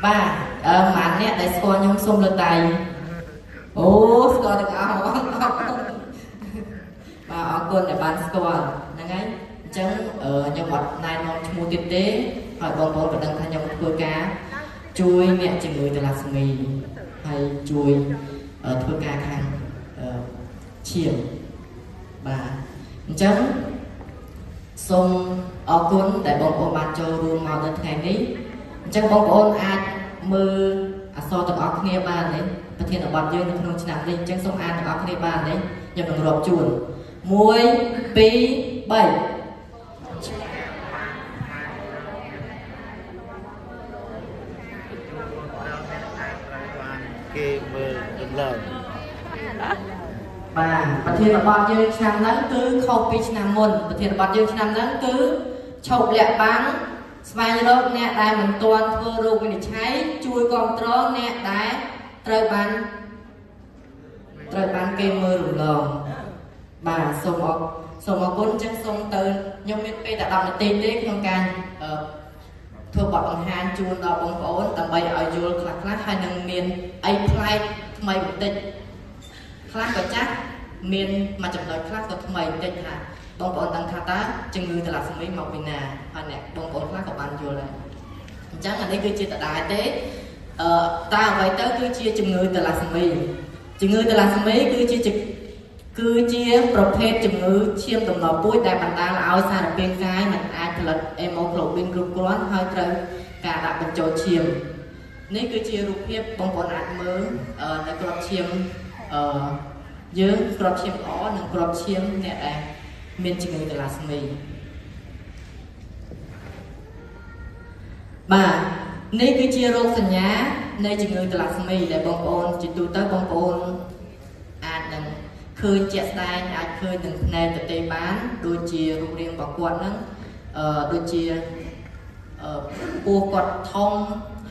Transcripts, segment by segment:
បាទអឺម៉ានអ្នកដែលស្គាល់ខ្ញុំសូមលើកដៃអូស្គាល់ទាំងអស់អរគុណបាទអរគុណដែលបានស្គាល់ហ្នឹងហើយអញ្ចឹងខ្ញុំអត់ណែនាំឈ្មោះទៀតទេហើយបងប្អូនក៏ដឹងថាខ្ញុំធ្វើការជួយអ្នកជំងឺតាឡាសេមីហើយជួយធ្វើការខាងឈាមបាទអញ្ចឹងសូមអរគុណដែលបងប្អូនបានចូលរួមមកនៅថ្ងៃនេះអញ្ចឹងបងប្អូនអាចមើលអក្សរទាំងអស់គ្នាបានទេប្រធានបទយើងនៅក្នុងឆ្នាំនេះអញ្ចឹងសូមអានទាំងអស់គ្នាបានទេខ្ញុំនឹងរាប់ជូន1 2 3គេមើលរំលងបាទប្រធានបទយើងឆ្នាំហ្នឹងគឺខុសពីឆ្នាំមុនប្រធានបទយើងឆ្នាំហ្នឹងគឺឈប់លាក់បាំងស្វែងរកអ្នកដែលមិនទាន់ធ្វើរោគវិនិច្ឆ័យជួយគ្រប់គ្រងអ្នកដែលត្រូវបានគេមើលរំលងបាទសូមអរគុណអញ្ចឹងសូមទៅខ្ញុំមានពេលតែ10នាទីទេក្នុងការធ្វើបទបង្ហាញជូនដល់បងប្អូនដើម្បីឲ្យយល់ខ្លះៗហើយនឹងមានអីប្លែកថ្មីបន្តិចខ្លះក៏ចាស់មានមួយចំណុចខ្លះក៏ថ្មីបន្តិចថាបងប្អូនដឹងថាតើជំងឺតាឡាសេមីមកពីណាហើយអ្នកបងប្អូនខ្លះក៏បានយល់ដែរអញ្ចឹងអានេះគឺជាដដែលទេតើអ្វីទៅគឺជាជំងឺតាឡាសេមីជំងឺតាឡាសេមីគឺជាប្រភេទជំងឺឈាមដំណពូជដែលបណ្ដាលឲ្យសារពាង្គកាយមិនអាចផលិតអេម៉ូក្លូប៊ីនគ្រប់គ្រាន់ហើយត្រូវការដាក់បញ្ចូលឈាមនេះគឺជារូបភាពបងប្អូនអាចមើលនៅក្របឈាមយើងក្របឈាមល្អនិងក្របឈាមអ្នកដែលមានជំងឺតាឡាសេមីបាទនេះគឺជារោគសញ្ញានៃជំងឺតាឡាសេមីដែលបងប្អូនជាទូទៅបងប្អូនអាចនឹងឃើញជាក់ស្ដែងអាចឃើញនឹងភ្នែកទទេបានដូចជារូបរាងរបស់គាត់ហ្នឹងដូចជាពោះគាត់ធំ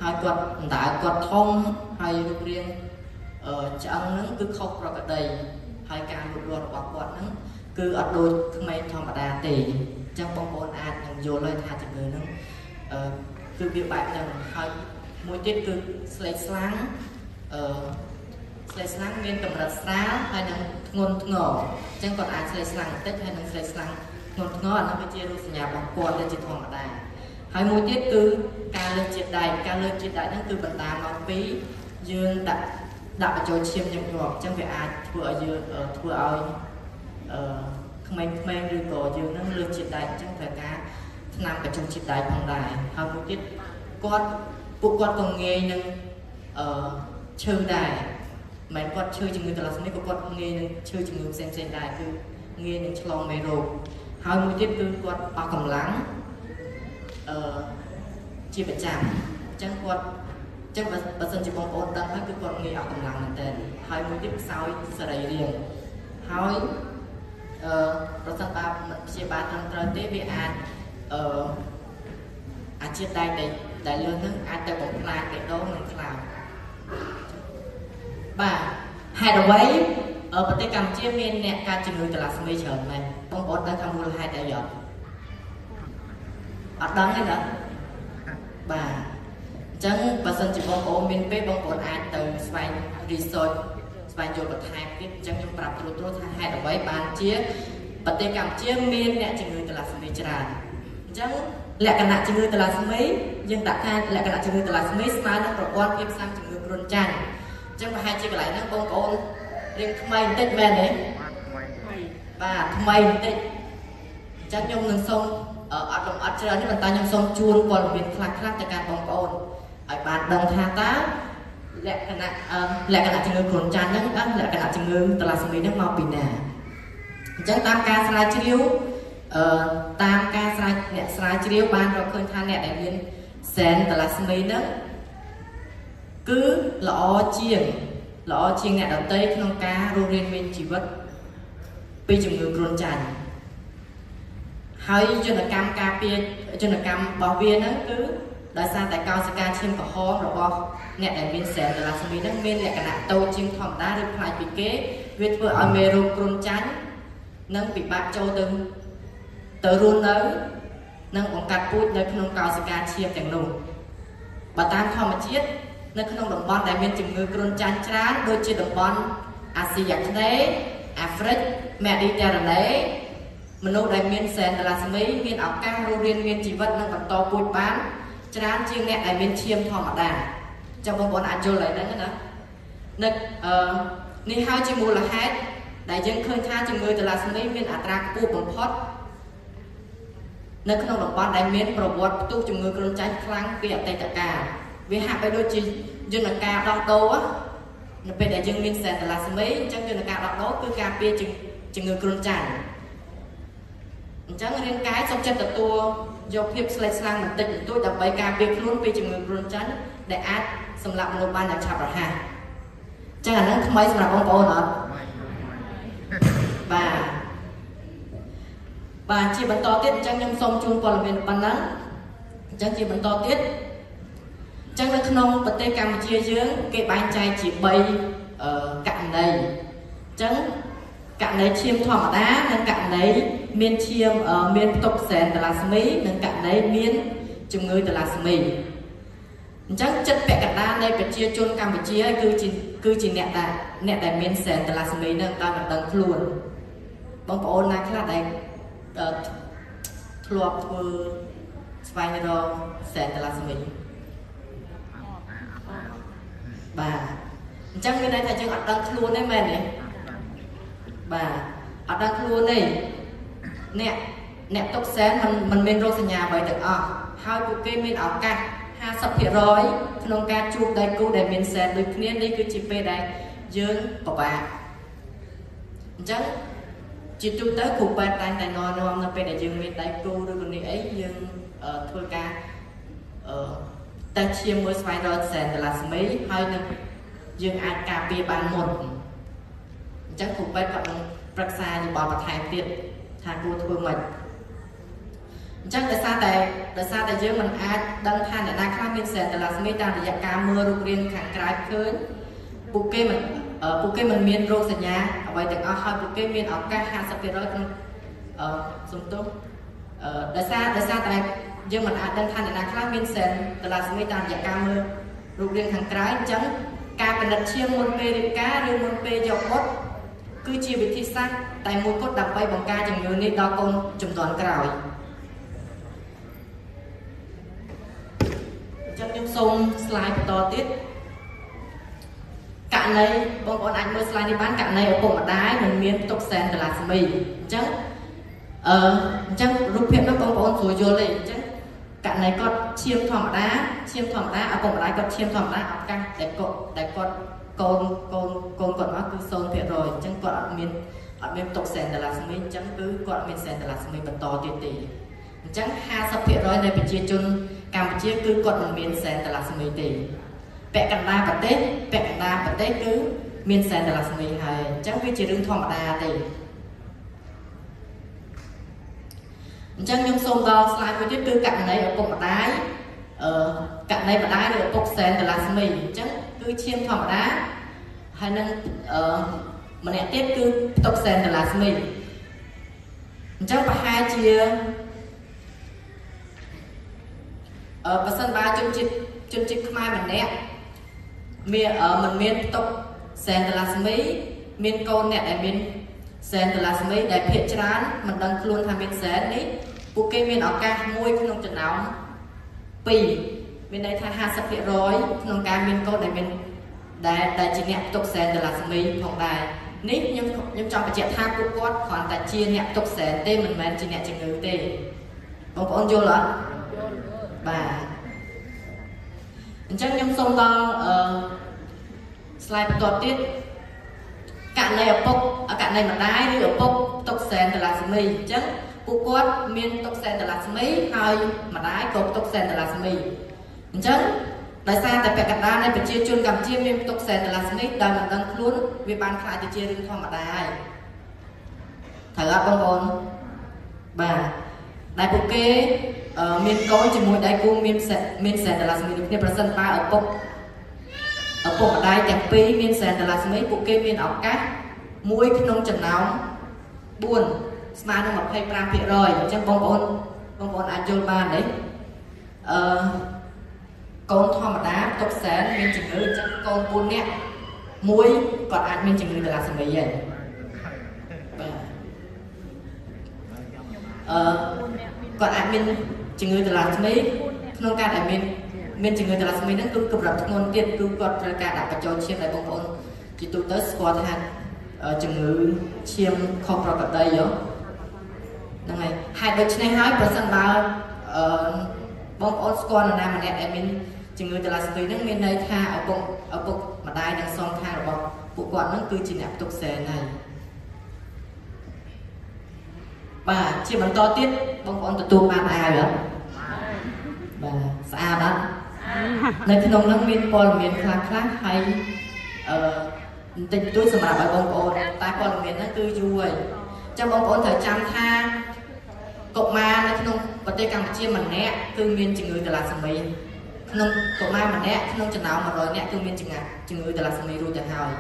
ហើយគាត់អណ្ដើកគាត់ធំហើយរូបរាងឆ្អឹងហ្នឹងគឺខុសប្រក្រតីហើយការលូតលាស់របស់គាត់ហ្នឹងគឺអត់ដូចក្មេងធម្មតាទេអញ្ចឹងបងប្អូនអាចនឹងយល់ហើយថាជំងឺហ្នឹងគឺវាបែបហ្នឹងហើយមួយទៀតគឺស្លេកស្លាំងស្លេកស្លាំងមានកម្រិតស្រាលហើយនឹងធ្ងន់ធ្ងរអញ្ចឹងគាត់អាចស្លេកស្លាំងបន្តិចហើយនឹងស្លេកស្លាំងធ្ងន់ធ្ងរអានោះវាជារោគសញ្ញារបស់គាត់ដែលជាធម្មតាហើយមួយទៀតគឺការលើកជាតិដែកការលើកជាតិដែកហ្នឹងគឺបណ្ដាលមកពីយើងដាក់បញ្ចូលឈាមញឹកញាប់អញ្ចឹងវាអាចធ្វើឲ្យយើងធ្វើឲ្យក្មេងៗឬក៏យើងនឹងលើកជាតិដែកអញ្ចឹងត្រូវការថ្នាំបញ្ចុះជាតិដែកផងដែរហើយមួយទៀតពួកគាត់ក៏ងាយនឹងឈឺដែរមិនគាត់ឈឺជំងឺតាឡាសេមីក៏គាត់ងាយនឹងឈឺជំងឺផ្សេងៗដែរគឺងាយនឹងឆ្លងមេរោគហើយមួយទៀតគឺគាត់អស់កម្លាំងជាប្រចាំអញ្ចឹងគាត់អញ្ចឹងបើសិនជាបងប្អូនដឹងហើយគឺគាត់ងាយអស់កម្លាំងមែនទែនហើយមួយទៀតខ្សោយសរីរាង្គហើយប្រសិនបើមិនព្យាបាលត្រឹមត្រូវទេវាអាចអាជាតិដែកដែលលើសហ្នឹងអាចទៅបំផ្លាញបេះដូងនិងខ្លោចបាទហេតុអ្វីប្រទេសកម្ពុជាមានអ្នកកើតជំងឺតាឡាសេមីច្រើនមែនបងប្អូនដឹងថាមូលហេតុអីអត់អត់ដឹងទេណាបាទអញ្ចឹងបើសិនជាបងប្អូនមានពេលបងប្អូនអាចទៅស្វែង research ស្វែងយល់បន្ថែមទៀតអញ្ចឹងខ្ញុំប្រាប់ត្រួសៗថាហេតុអ្វីបានជាប្រទេសកម្ពុជាមានអ្នកជំងឺតាឡាសេមីច្រើនអញ្ចឹងលក្ខណៈជំងឺតាឡាសេមីយើងដាក់ថាលក្ខណៈជំងឺតាឡាសេមីស្មើនឹងប្រព័ន្ធភាពស៊ាំជំងឺគ្រុនចាញ់អញ្ចឹងប្រហែលជាកន្លែងហ្នឹងបងប្អូនរៀងថ្មីបន្តិចមែនទេបាទថ្មីបន្តិចអញ្ចឹងខ្ញុំនឹងសូមអត់លំអត់ច្រើនទេប៉ុន្តែខ្ញុំសូមជូនព័ត៌មានខ្លះៗទៅកាន់បងប្អូនឲ្យបានដឹងថាតើលក្ខណៈជំងឺគ្រុនចាញ់ហ្នឹងលក្ខណៈជំងឺតាឡាសេមីហ្នឹងមកពីណាអញ្ចឹងតាមការស្រាវជ្រាវតាមការអ្នកស្រាវជ្រាវបានរកឃើញថាអ្នកដែលមានសែនតាឡាសេមីហ្នឹងគឺល្អជាងអ្នកដទៃក្នុងការរស់រានមានជីវិតពីជំងឺគ្រុនចាញ់ហើយយន្តកម្មការពារយន្តកម្មរបស់វាហ្នឹងគឺដោយសារតែកោសិកាឈាមក្រហមរបស់អ្នកដែលមានសែនតាឡាសេមីហ្នឹងមានលក្ខណៈតូចជាងធម្មតាឬប្លែកពីគេវាធ្វើឲ្យមេរោគគ្រុនចាញ់និងពិបាកចូលទៅរស់នៅនិងបង្កាត់ពូជនៅក្នុងកោសិកាឈាមទាំងនោះ បើតាមធម្មជាតិនៅក្នុងតំបន់ដែលមានជំងឺគ្រុនចាញ់ច្រើនដូចជាតំបន់អាស៊ីអាគ្នេយ៍អាហ្វ្រិកមេឌីទែរ៉ាណេមនុស្សដែលមានសែនតាឡាសេមីមានឱកាសរស់រានមានជីវិតនិងបន្តពូជបានច្រើនជាងអ្នកដែលមានឈាមធម្មតាចឹងបងប្អូនអាចយល់ហើយហ្នឹងណានៅនេះហើយជាមូលហេតុដែលយើងឃើញថាជំងឺតាឡាសេមីមានអត្រាខ្ពស់បំផុតនៅក្នុងតំបន់ដែលមានប្រវត្តិផ្ទុះជំងឺគ្រុនចាញ់ខ្លាំងពីអតីតកាលវាហាក់បីដូចជាយន្តការដោះដូរនៅពេលដែលយើងមានសែនតាឡាសេមីអញ្ចឹងយន្តការដោះដូរគឺការពារជំងឺគ្រុនចាញ់អញ្ចឹងរាងកាយសុខចិត្តទទួលយកភាពស្លេកស្លាំងបន្តិចបន្តួចដើម្បីការពារខ្លួនពីជំងឺគ្រុនចាញ់ដែលអាចសម្លាប់មនុស្សបានយ៉ាងឆាប់រហ័សចឹងអាហ្នឹងថ្មីសម្រាប់បងប្អូនអត់បាទបាទជាបន្តទៀតអញ្ចឹងខ្ញុំសូមជូនព័ត៌មានប៉ុណ្ណឹងអញ្ចឹងជាបន្តទៀតអញ្ចឹងនៅក្នុងប្រទេសកម្ពុជាយើងគេបែងចែកជា3ករណីអញ្ចឹងករណីឈាមធម្មតានិងករណីមានឈាមមានផ្ទុកសែនតាឡាសេមីនិងករណីមានជំងឺតាឡាសេមីអញ្ចឹងចិត្តពាក់កណ្ដាលនៃប្រជាជនកម្ពុជាគឺជាអ្នកដែលមានសែនតាឡាសេមីនឹងដោយមិនដឹងខ្លួនបងប្អូនណាខ្លះដែលធ្លាប់ធ្វើស្វែងរកសែនតាឡាសេមីបាទអញ្ចឹងមានន័យថាយើងអត់ដឹងខ្លួនទេមែនទេបាទអត់ដឹងខ្លួនទេអ្នកទុកសែនមិនមានរោគសញ្ញាអ្វីទាំងអស់ហើយពួកគេមានឱកាស 50% ក្នុងការជួបដៃគូដែលមានសែនដូចគ្នានេះគឺជាពេលដែលយើងពិបាកអញ្ចឹងជាទូទៅគ្រូពេទ្យតែងតែណែនាំនៅពេលដែលយើងមានដៃគូឬក៏នេះអីយើងធ្វើការតេស្តឈាមមួយស្វែងរកសែនតាឡាសេមីហើយនឹងយើងអាចការពារបានមុនអញ្ចឹងគ្រូពេទ្យគាត់នឹងប្រឹក្សាយោបល់បន្ថែមទៀតថាគួរធ្វើម៉េចអញ្ចឹងដោយសារតែយើងមិនអាចដឹងថាអ្នកណាខ្លះមានសែនតាឡាសេមីតាមរយៈការមើលរូបរាងខាងក្រៅឃើញពួកគេមិនមានរោគសញ្ញាអ្វីទាំងអស់ហើយពួកគេមានឱកាស 50% ក្នុងសំទោសដោយសារតែយើងមិនអាចដឹងថាអ្នកណាខ្លះមានសែនតាឡាសេមីតាមរយៈការមើលរូបរាងខាងក្រៅអញ្ចឹងការពិនិត្យឈាមមុនពេលរៀបការឬមុនពេលយកបុត្រគឺជាវិធីសាស្ត្រតែមួយគត់ដើម្បីបង្ការជំងឺនេះដល់កូនជំនាន់ក្រោយអញ្ចឹងខ្ញុំសូម slide បន្តទៀតករណីបងប្អូនអាចមើល slide នេះបានករណីឪពុកម្ដាយមិនមានផ្ទុកសែនតាឡាសេមីអញ្ចឹងរូបភាពនោះបងប្អូនស្រួលយល់ទេអញ្ចឹងករណីគាត់ឈាមធម្មតាឪពុកម្ដាយគាត់ឈាមធម្មតាឱកាសដែលគាត់កូនគាត់មកគឺ 0% អញ្ចឹងគាត់អត់មានផ្ទុកសែនតាឡាសេមីអញ្ចឹងគឺគាត់មានសែនតាឡាសេមីបន្តទៀតទេអញ្ចឹង 50% នៃប្រជាជនកម្ពុជាគឺគាត់មិនមានសែនតាឡាសេមីទេពាក់កណ្ដាលប្រទេសគឺមានសែនតាឡាសេមីហើយអញ្ចឹងវាជារឿងធម្មតាទេអញ្ចឹងខ្ញុំសូមដល់ slide មួយទៀតគឺករណីឪពុកម្ដាយករណីម្ដាយឬឪពុកសែនតាឡាសេមីអញ្ចឹងគឺឈាមធម្មតាហើយនឹងម្នាក់ទៀតគឺផ្ទុកសែនតាឡាសេមីអញ្ចឹងប្រហែលជាបើសិនបើជនជាតិខ្មែរម្នាក់មានមិនមានផ្ទុកសែនតាឡាសេមីមានកូនអ្នកដែលមានសែនតាឡាសេមីដែលភាគច្រើនមិនដឹងខ្លួនថាមានសែននេះពួកគេមានឱកាសមួយក្នុងចំណោម2មានន័យថា 50% ក្នុងការមានកូនដែលមានដែលជាអ្នកផ្ទុកសែនតាឡាសេមីផងដែរនេះខ្ញុំចង់បញ្ជាក់ថាពួកគាត់គ្រាន់តែជាអ្នកផ្ទុកសែនទេមិនមែនជាអ្នកជំងឺទេបងប្អូនយល់អត់បាទអញ្ចឹងខ្ញុំសូមដល់ slide បន្ទាប់ទៀតករណីឪពុកករណីម្ដាយឬឪពុកផ្ទុកសែនតាឡាសេមីអញ្ចឹងពួកគាត់មានផ្ទុកសែនតាឡាសេមីហើយម្ដាយក៏ផ្ទុកសែនតាឡាសេមីអញ្ចឹងដោយសារតែពាក់កណ្ដាលនៃប្រជាជនកម្ពុជាមានផ្ទុកសែនតាឡាសេមីដោយមិនដឹងខ្លួនវាបានក្លាយទៅជារឿងធម្មតាហើយត្រូវអត់បងប្អូនបាទដែលពួកគេមានកូនជាមួយដៃគូមានសែនតាឡាសេមីដូចគ្នាប្រសិនបើឪពុកម្ដាយទាំងពីរមានសែនតាឡាសេមីពួកគេមានឱកាសមួយក្នុងចំណោម4ស្មើនឹង 25% អញ្ចឹងបងប្អូនអាចយល់បានទេ កូនធម្មតាផ្ទុកសែនមានជំងឺអញ្ចឹងកូន4នាក់មួយគាត់អាចមានជំងឺតាឡាសេមីហើយបាទគាត់អាចមានជំងឺតាឡាសេមីក្នុងការដែលមានជំងឺតាឡាសេមីហ្នឹងគឺកម្រិតធ្ងន់ទៀតគឺគាត់ត្រូវការដាក់បញ្ចូលឈាមដែលបងប្អូនជាទូទៅស្គាល់ថាជំងឺឈាមខុសប្រក្រតីហ្នឹងហើយហេតុដូច្នេះហើយប្រសិនបើបងប្អូនស្គាល់នរណាម្នាក់ដែលមានជំងឺតាឡាសេមីហ្នឹងមានន័យថាឪពុកម្ដាយនិងសងខាងរបស់ពួកគាត់ហ្នឹងគឺជាអ្នកផ្ទុកសែនហើយបាទជាបន្តទៀតបងប្អូនទទួលបានអាវហ៎បាទស្អាតអត់នៅក្នុងហ្នឹងមានព័ត៌មានខ្លះខ្លះហើយបន្តិចបន្តួចសម្រាប់ឲ្យបងប្អូនតែព័ត៌មានហ្នឹងគឺយូរហើយចាំបងប្អូនត្រូវចាំថាកុមារនៅក្នុងប្រទេសកម្ពុជាម្នាក់គឺមានជំងឺតាឡាសេមីក្នុងកុមារម្នាក់ក្នុងចំណោម100នាក់គឺមានជំងឺតាឡាសេមីរួចទៅហើយ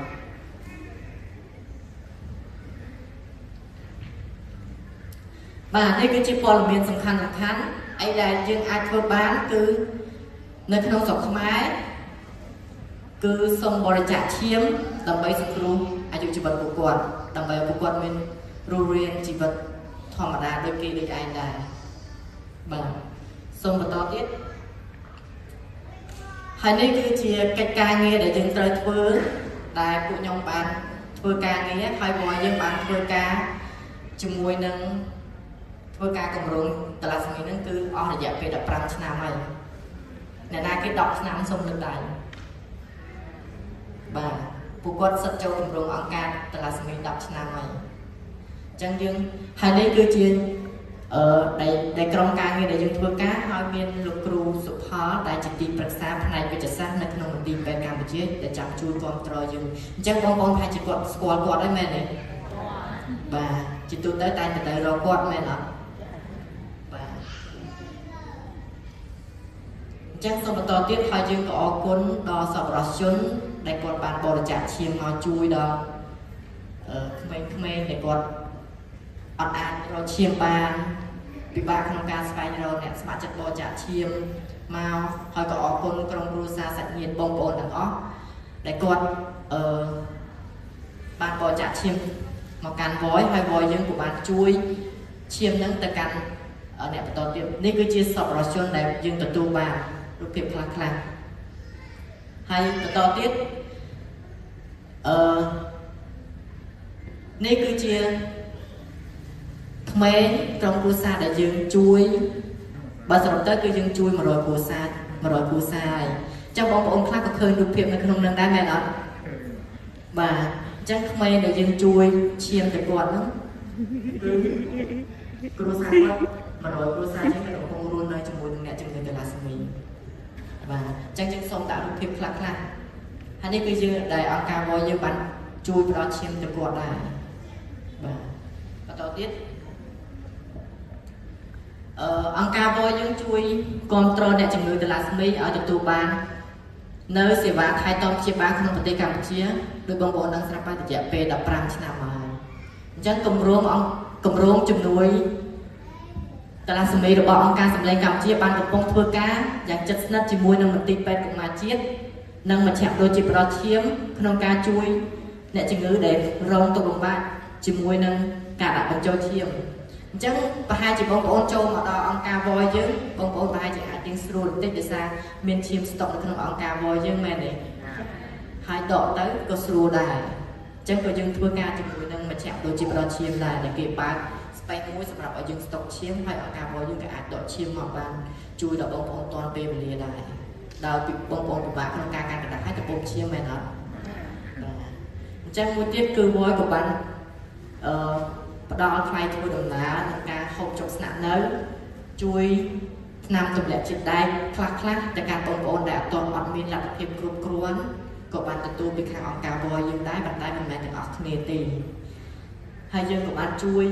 បាទនេះគឺជាព័ត៌មានសំខាន់អីដែលយើងអាចធ្វើបានគឺនៅក្នុងស្រុកខ្មែរគឺសូមបរិច្ចាគឈាមដើម្បីសង្គ្រោះអាយុជីវិតពួកគាត់ដើម្បីឲ្យពួកគាត់មានរស់រានជីវិតធម្មតាដូចគេដូចឯងដែរបាទសូមបន្តទៀតហើយនេះគឺជាកិច្ចការងារដែលយើងត្រូវធ្វើដែលពួកខ្ញុំបានធ្វើការងារហើយពួកយើងបានធ្វើការជាមួយនឹងធ្វើការគម្រោងតាឡាសេមីហ្នឹងគឺអស់រយៈពេល15ឆ្នាំហើយអ្នកណាគេ10ឆ្នាំសូមលើកដៃបាទពួកគាត់សិតចូលគម្រោងអង្គការតាឡាសេមី10ឆ្នាំហើយអញ្ចឹងយើងហើយនេះគឺជាដែលក្រុមការងារដែលយើងធ្វើការហើយមានលោកគ្រូសុផលដែលជាទីប្រឹក្សាផ្នែកវិទ្យាសាស្ត្រនៅក្នុងមន្ទីរពេទ្យកម្ពុជាដែលចាំជួយគ្រប់គ្រងយើងអញ្ចឹងបងប្អូនថាជាគាត់ស្គាល់គាត់ហើយមែនទេបាទជាទូទៅតែងតែរកគាត់មែនអត់បាទអញ្ចឹងសូមបន្តទៀតហើយយើងក៏អរគុណដល់សប្បុរសជនដែលគាត់បានបរិច្ចាគឈាមមកជួយដល់ក្មេងៗដែលគាត់អត់អាចរកឈាមបានពិបាកក្នុងការស្វែងរកអ្នកស្ម័គ្រចិត្តបរិច្ចាគឈាមមកហើយក៏អរគុណក្រុមគ្រួសារសាច់ញាតិបងប្អូនទាំងអស់ដែលគាត់បានបរិច្ចាគឈាមមកកាន់វយហើយវយយើងក៏បានជួយឈាមហ្នឹងទៅកាន់អ្នកបន្តទៀតនេះគឺជាសប្បុរសជនដែលយើងទទួលបានរូបភាពខ្លះខ្លះហើយបន្តទៀតនេះគឺជាក្មេងក្រុមគ្រួសារដែលយើងជួយបើសរុបទៅគឺយើងជួយ100គ្រួសារ100គ្រួសារហើយអញ្ចឹងបងប្អូនខ្លះក៏ឃើញរូបភាពនៅក្នុងនឹងដែរមែនអត់បាទអញ្ចឹងក្មេងដែលយើងជួយឈាមទៅគាត់ហ្នឹងគឺគ្រួសារគាត់100គ្រួសារយើងកំពុងរស់នៅជាមួយនឹងអ្នកជំងឺតាឡាសេមីបាទអញ្ចឹងយើងសូមដាក់រូបភាពខ្លះខ្លះហើយនេះគឺយើងដែលអង្គការវយើងបានជួយផ្ដល់ឈាមទៅគាត់ដែរបាទបន្តទៀតអង្គការវយើងជួយគ្រប់គ្រងអ្នកជំងឺតាឡាសេមីឲ្យទទួលបាននៅសេវាថែទាំព្យាបាលក្នុងប្រទេសកម្ពុជាដោយបងប្អូនដឹងស្រាប់ហើយរយៈពេល15ឆ្នាំមកហើយអញ្ចឹងគម្រោងជំនួយតាឡាសេមីរបស់អង្គការសម្លេងកម្ពុជាបានកំពុងធ្វើការយ៉ាងជិតស្និទ្ធជាមួយនឹងមន្ទីរពេទ្យកុមារជាតិនិងមជ្ឈមណ្ឌលជាផ្ដល់ឈាមក្នុងការជួយអ្នកជំងឺដែលរងទុក្ខលំបាកជាមួយនឹងការដាក់បញ្ចូលឈាមអញ្ចឹងប្រហែលជាបងប្អូនចូលមកដល់អង្គការវយើងបងប្អូនប្រហែលជាអាចទៀងស្រួលបន្តិចដោយសារមានឈាមស្តុកនៅក្នុងអង្គការវយើងមែនទេហើយដកទៅក៏ស្រួលដែរអញ្ចឹងក៏យើងធ្វើការជាមួយនឹងមជ្ឈមណ្ឌលជាផ្ដល់ឈាមដែរដែលគេបើកស្បេសមួយសម្រាប់ឲ្យយើងស្តុកឈាមហើយអង្គការវយើងក៏អាចដកឈាមមកបានជួយដល់បងប្អូនទាន់ពេលវេលាដែរដោយបងប្អូនពិបាកក្នុងការកាន់ក្រដាសហើយទៅពុំឈាមមែនអត់បាទអញ្ចឹងមួយទៀតគឺវក៏បានផ្ដល់ថ្លៃធ្វើដំណើរនិងការហូបចុកស្នាក់នៅជួយថ្នាំទម្លាក់ជាតិដែកខ្លះខ្លះទៅកាន់បងប្អូនដែលអត់មានលទ្ធភាពគ្រប់គ្រាន់ក៏បានទទួលពីខាងអង្គការវយើងដែរប៉ុន្តែមិនមែនទាំងអស់គ្នាទេហើយយើងក៏បានជួយ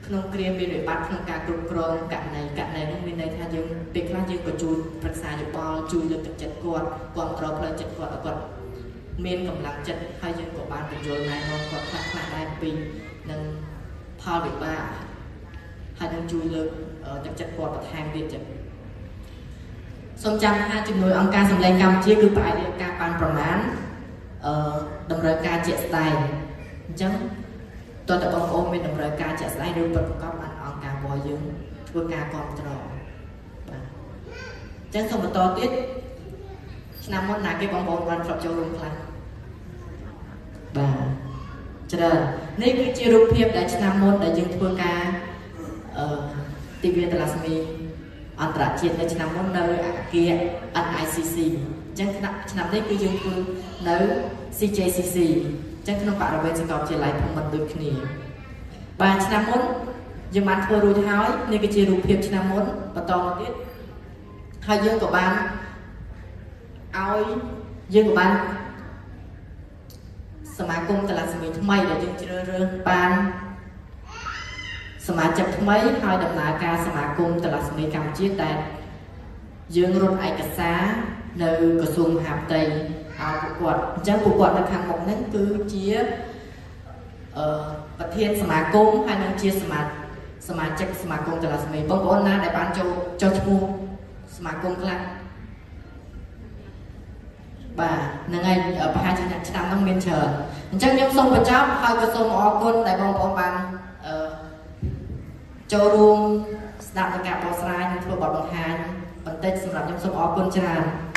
ក្នុងគ្រាមានវិបត្តិក្នុងការគ្រប់គ្រងករណីនោះមានន័យថាយើងពេលខ្លះយើងក៏ជួយប្រឹក្សាយោបល់ជួយលើកទឹកចិត្តគាត់គ្រប់គ្រងផ្លូវចិត្តគាត់ឲ្យគាត់មានកម្លាំងចិត្តហើយយើងក៏បានបញ្យល់ណែនាំគាត់ខ្លះខ្លះដែរពីនឹងផលវិបាកហើយនឹងជួយលើកទឹកចិត្តគាត់បន្ថែមទៀតចឹង សូមចាំថាជំនួយអង្គការសម្លេងកម្ពុជាគឺផ្អែកលើការប៉ាន់ប្រមាណអឺតម្រូវការជាក់ស្ដែងអញ្ចឹងតើតើបងប្អូនមានតម្រូវការជាក់ស្ដែងឬពិតប្រាកដបានអង្គការរបស់យើងធ្វើការគ្រប់គ្រងបាទអញ្ចឹងសូមបន្តទៀតឆ្នាំមុនណាគេបងប្អូនបានធ្លាប់ចូលរួមខ្លះបាទច្រើននេះគឺជារូបភាពដែលឆ្នាំមុនដែលយើងធ្វើការអឺទិវាតាឡាសមីអន្តរជាតិនៅឆ្នាំមុននៅអគារ NICC អញ្ចឹងឆ្នាំនេះគឺយើងធ្វើនៅ CJCC អញ្ចឹងក្នុងបរិវេណសាកលវិទ្យាល័យភូមិន្ទដូចគ្នាបាទឆ្នាំមុនយើងបានធ្វើរួចហើយនេះគឺជារូបភាពឆ្នាំមុនបន្តមកទៀតហើយយើងក៏បានឲ្យយើងក៏បានសមាគមតាឡាសមីថ្មីដែលយើងជ្រើសរើសបានសមាជិកថ្មីហើយដំណើរការសមាគមតាឡាសមីកម្ពុជាដែលយើងរត់ឯកសារនៅក្រសួងមហាផ្ទៃឲ្យពួកគាត់អញ្ចឹងពួកគាត់នៅខាងមុខហ្នឹងគឺជាអឺប្រធានសមាគមហើយនឹងជាសមាជិកសមាគមតាឡាសមីបងប្អូនណាដែលបានចូលចុះឈ្មោះសមាគមខ្លះបាទហ្នឹងហើយប្រហែលជាឆ្នាំហ្នឹងមានច្រើនអញ្ចឹងខ្ញុំសូមបញ្ចប់ហើយក៏សូមអរគុណដែលបងប្អូនបានអឺចូលរួមស្ដាប់នៃការបកស្រាយនិងធ្វើបទបង្ហាញបន្តិចសម្រាប់ខ្ញុំសូមអរគុណច្រើន។